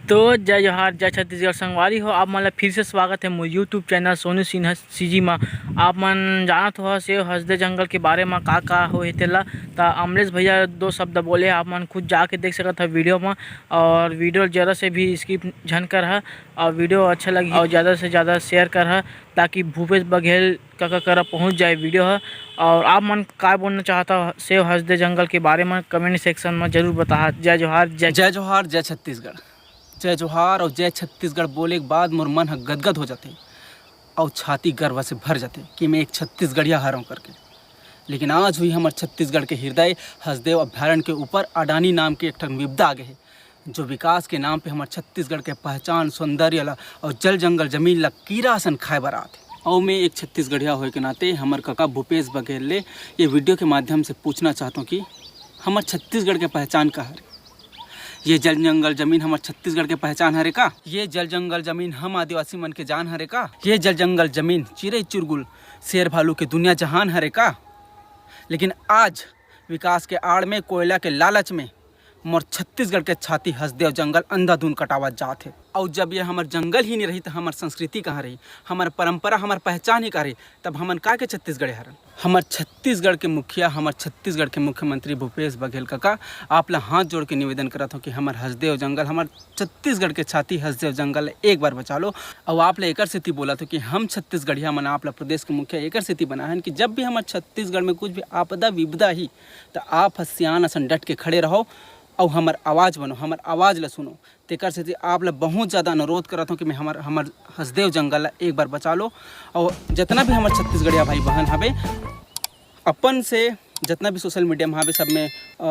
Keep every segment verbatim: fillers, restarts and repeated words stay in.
तो जय जोहार, जय छत्तीसगढ़ संगवारी हो, आप मन ला फिर से स्वागत है मोर YouTube channel Sonu Sinha CG मा। आप मन जानत हो सेव हसदेव जंगल के बारे मा का का होए हे तेला, त अमलेश भैया दो शब्द बोले, आप मन खुद जाके देख सकत हो वीडियो मा। और वीडियो जरा से भी स्किप झन कर हा, और वीडियो अच्छा लगी और ज़्यादा से ज़्यादा शेयर कर हा, ताकि भूपेश बघेल काका करा पहुँच जाए वीडियो हा। और आप मन का बोलना चाहता हो सेव हसदेव जंगल के बारे मा, कमेंट सेक्शन मा जरूर बताहा। जय जोहार, जय जय जोहार, जय छत्तीसगढ़। जय जोहार और जय छत्तीसगढ़ बोले के बाद मोर मन ह गदगद हो जाथे और छाती गर्व से भर जाथे कि मैं एक छत्तीसगढ़िया हरव करके। लेकिन आज हुई हमर छत्तीसगढ़ के हृदय हसदेव अभ्यारण्य के ऊपर अडानी नाम के एक ठन विपदा आ गे हे, जो विकास के नाम पे हमर छत्तीसगढ़ के पहचान, सौंदर्य ला और जल जंगल जमीन ला कीरा असन खाए बर आथे। और मैं एक छत्तीसगढ़िया होए के नाते हमर कका भूपेश बघेल ले ये वीडियो के माध्यम से पूछना चाहता हूँ कि हमर छत्तीसगढ़ के पहचान का हरे? ये जल जंगल जमीन हमर छत्तीसगढ़ के पहचान हरे का? ये जल जंगल जमीन हम आदिवासी मन के जान हरे का? ये जल जंगल जमीन चिरई चुरगुल शेर भालू के दुनिया जहान हरे का? लेकिन आज विकास के आड़ में, कोयला के लालच में मोर छत्तीसगढ़ के छाती हसदेव जंगल अंधाधुन कटावत जात हे। अउ जब ये हमर जंगल ही नहीं रही, तो हमर संस्कृति कहाँ रही, हमर परंपरा, हमर पहचान ही कहाँ रही? तब हमन का के छत्तीसगढ़े हरन? हमर छत्तीसगढ़ के मुखिया, हमर छत्तीसगढ़ के मुख्यमंत्री भूपेश बघेल कका, आप ला हाथ जोड़ के निवेदन करत हूँ कि हमर हसदेव जंगल, हमर छत्तीसगढ़ के छाती हसदेव जंगल एक बार बचा लो। अउ आप ला एकर सेती बोलत हूँ कि हम छत्तीसगढ़िया मन आप ला प्रदेश के मुखिया एकर सेती बनाए हन कि जब भी हमर छत्तीसगढ़ में कुछ भी आपदा विपदा ही, त आप ह सियान असन डट के खड़े रहो अउ हमर आवाज़ बनो, हमर आवाज़ ला सुनो। तेकर सेती आप ला बहुत ज़्यादा अनुरोध करत हूँ कि मैं हमर, हमर हसदेव जंगल ला एक बार बचा लो। और जितना भी हमर छत्तीसगढ़िया भाई बहन हवे, अपन से जितना भी सोशल मीडिया में हवे, सब में, अ,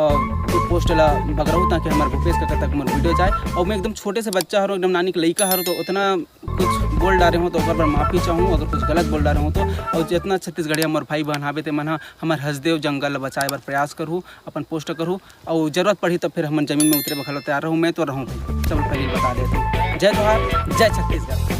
ये पोस्ट ला बगराहू, ताकि हमर भूपेश कका तक मोर वीडियो जाए। और मैं एकदम छोटे से बच्चा हरों, एकदम नानी के लइका हरों, तो उतना कुछ बोल डारे हूँ तो ओकर बर माफ़ी चाहूँ, अगर कुछ गलत बोल डारे हूँ तो। और जितना छत्तीसगढ़िया मोर भाई बहन हवे, ते मन ह हमर हसदेव जंगल ला बचाए बर प्रयास करहू, अपन पोस्ट करहू, और जरूरत पड़ही तो फिर हमन जमीन में उतरे बर घलो तैयार रहूँ। मैं तो रहूँ भाई, चलो पहले बता देते हैं। जय जोहार, जय छत्तीसगढ़।